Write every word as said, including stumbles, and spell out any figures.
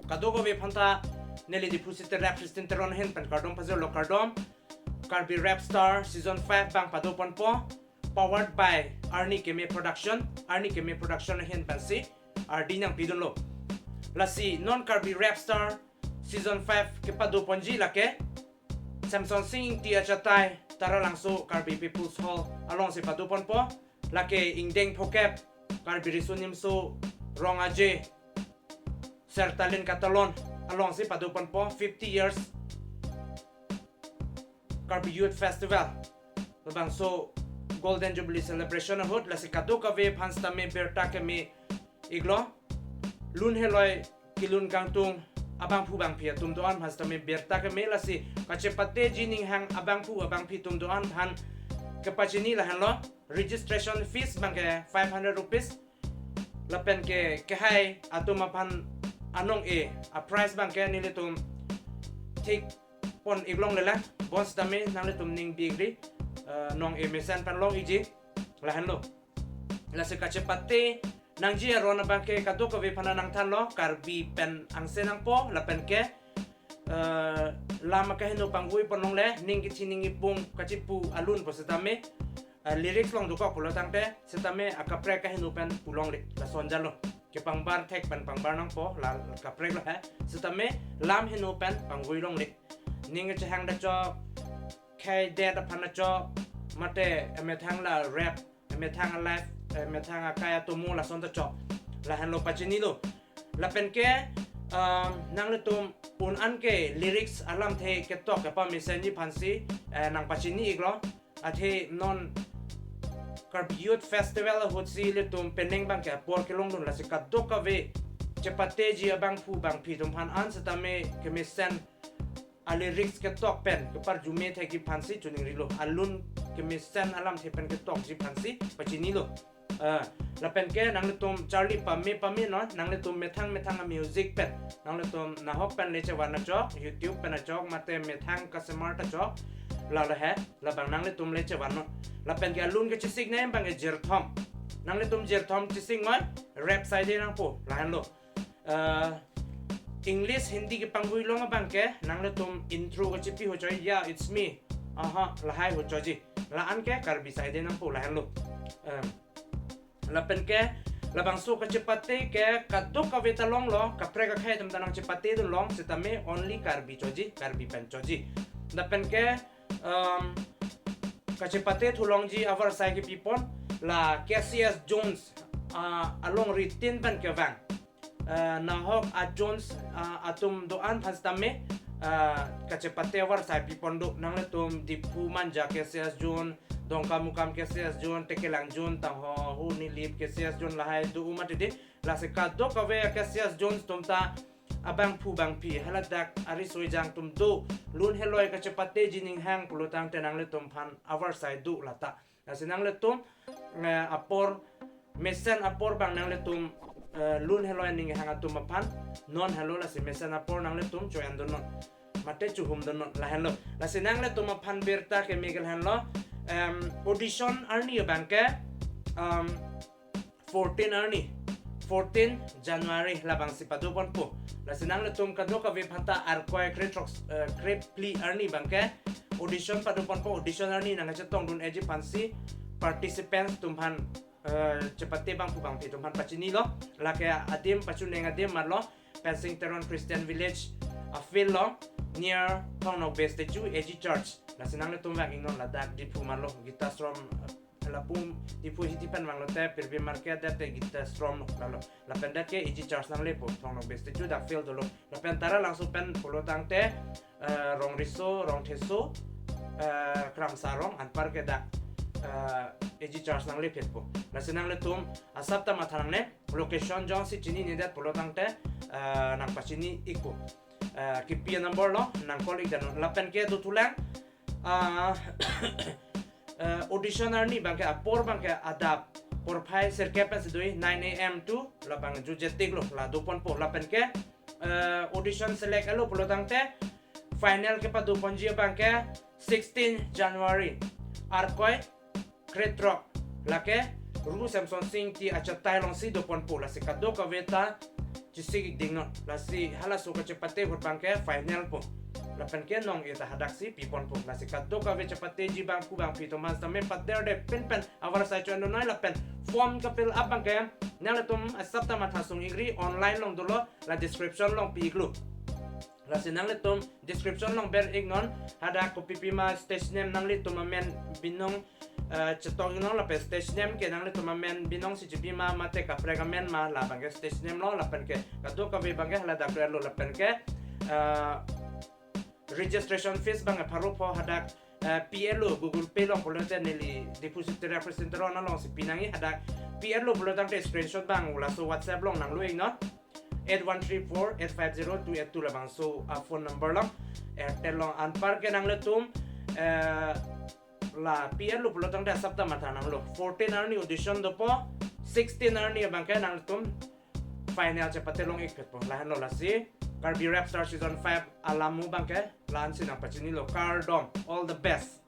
Kadokave aphanta neli Diphu City Rap Christian Teron ahin pen kardom pajirlo, kardom. Karbi Rap Star Season five abang padoponpo. Powered by Arni Keme Production. Arni Keme Production ahin pensi ardi nangpidunlo. Lasi non Karbi Rap Star Season five kepadoponji lake Semson Sing Ingti achatai Taralangso Karbi People's Hall alongsi padoponpo. Lake ingdeng phokep Karbi Riso Nimso Rong Aje Sertalin Katalon alongsi padoponpo, fifty years Karbi Youth Festival, labangso Golden Jubilee Celebration ahut. Lasi kadokave aphan sitame birta keme iklo. Lun heloi kelun kangtung abangphu bangphi atum do-an aphan sitame birta keme, lasi kachepateji ninghang abangphu abangphi atum do-an aphan kepachini lahenlo. Registration fees abangke five hundred rupees. Lapen ke kehai atum aphan anong-e a prize abangke nelitum thik pon iklonglelang. Bonsitame nanglitum ning bigri, eh, nong-e mesen pen long-eji lahenlo. Lasi kachepate nangji aron abangke kadokave aphanta nangthanlo, Karbi pen angse nangpo, lapen ke, eh, lam akaheno pangvoi pon longle, ning kithi ning ipung kachipu alun pusitame, eh, lyrics along dokok pulo tangte, sitame akaprek akaheno pen pu longle, lason jalo. Kepangbar thek pen pangbar nangpo, la kaprek lo he. Sitame lam heno pen pangvoi longle. Ning kachehang ta chok, khei det aphan ta chok, mate emethang la rap, emethang a life, emethang akai atomo lason ta chok. Lahenlo pachinilo. Lapen ke, um, nanglitum un-an ke lyrics alamthe ketok kepamesenji aphansi, eh, nangpachini iklo. Athe non Karbi Youth Festival ahutsi ilitum penang abangke apor kelongdun, lasi kadokave chepateji abangphu bangphi atum aphan an sitame kemesen a lyrics ketok pen keparjume thekji aphansi choningrilo. Alun kemesen alamthe pen ketokji aphansi pachinilo. Eh, lapen ke nanglitum charli pame pame non, nanglitum methang methang a music pen, nanglitum nahok pen le chevan ta chok, YouTube pen ta chok, mate methang kasemar ta chok, lalo he, labang nanglitum le chevan non. Lapen ke alun kechesik ne abangke jirthom. Nanglitum jirthom chesik noi, rap saide nangpo, lahenlo. Eh, English, Hindi kepangvoi long abangke nanglitum intro kachipi hochoi, "Yeah, it's me." Aha, lahai hochoiji. La-an ke Karbi saide nangpo, lahenlo. Eh, lapen ke labangso kachepate ke kadokave ta longlo, kaprek akhei atum ta nangchepatedun long, sitame only Karbi choji, Karbi pen choji. Lapen ke, um, kachepate thulongji avarsai kepipon la K C S Jones, ah, alongri tin pen kevang. Ah, nahok a Jones, ah, atum do-an aphan sitame, ah, kachepate avarsai pipon do, nanglitum Diphu Manja K C S Jones, Dongkamukam K C S Jones, Tekelang Jones, tangho hu Nilip K C S Jones lahai do-o mati de, lasi kadokave a K C S Jones atum ta abangphu bangphi, haladak ariso ejang atum do, lun heloi kachepateji ninghang pulo tangte nanglitum aphan avarsai do lata. Lasi nanglitum, eh, apor, mesen apor abang nanglitum, eh, lun heloi ninghang atum aphan, non helo lasi mesen apor nanglitum choyandun non. Mate chuhumdun non, lahenlo. Lasi nanglitum aphan birta keme ke lahenlo, em, audition arni abangke, em, fourteen arni, fourteen January labangsi padoponpo. Lasi nanglitum kadokave aphanta Arkoi krethrok, eh, krephli arni abangke audition padoponpo, audition arni nangkachetongdun-eji aphansi participants atum aphan, eh, chepate abangphu bangphi atum aphan pachinilo. Lake adim pachuneng adim marlo, Pensing Teron Christian Village a field along, near Thong Nokbe statue, A G Church. Lasi nanglitum vang iknon, ladak Diphu marlo, Gita Ashram, eh, lapu Diphu hithi pen vanglote, Pirbi Market det te Gita Ashram lo, lalo. Lapen det ke A G Church nanglepo, Thong Nokbe statue dak field dolo. Lapen Taralangso pen pulo tangte, eh, Rongriso, Rongtheso, eh, Kramsa Rong, anpar ke dak, eh, A G Church nanglephetpo. Lasi nanglitum asap ta matha nangne, location jongsi chininedet pulo tangte, eh, nangpachini ikpo. Eh, kipi number lo, nang call ikdamnon. Lapen ke dothulang, ah, eh, audition arni abangke apor abangke adap porphai sirkep pensi do-i, nine A M to, labang jutje tik lo, la doponpo. Lapen ke, eh, audition select alo pulo tangte, final kepadoponji abangke sixteen January, Arkoi krethrok, lake Ru Semson Sing Ingti achatai alongsi doponpo. Lasi kadokave ta chesik-ik dingnon. Lasi halaso kachepate ahut abangke final po. Lapen ke non-e ta hadaksi piponpo. Lasi kadokave chepateji abang pu abang pi atum an sitame pader det pinpen avarsai cho-en noi lapen form ka-fill up abangke nanglitum asap ta matha sung-ikri, online along dolo, la description along pi-iklo. Lasi nanglitum description along ber-iknon, hadak kopi pima stage name nanglitum amen binong, eh, chetok-iknon lapen stage name ke nanglitum amen binong si chepi ma mate kaprek amen ma labangke stage name lo lapen ke kadokave abangke hala dak lo lapen ke, eh, registration fees abangke pharo pho hadak, eh, P L O Google Pay along pulote neli depository representative along si pinangji hadak P L O pulo tangte screenshot abang laso WhatsApp along nanglo-iknon. Eight one three four eight five zero two eight two labangso a-phone number along, Airtel along anparke nanglitum, eh, la P L O pulo tangte asap ta matha nanglo. Fourteen arni audition dopo, sixteen arni abangke nanglitum final chepate long-ikpetpo. Lahenlo lasi Karbi Rap Star Season five alam abangke la-an si nangpachinilo. Kardom, all the best.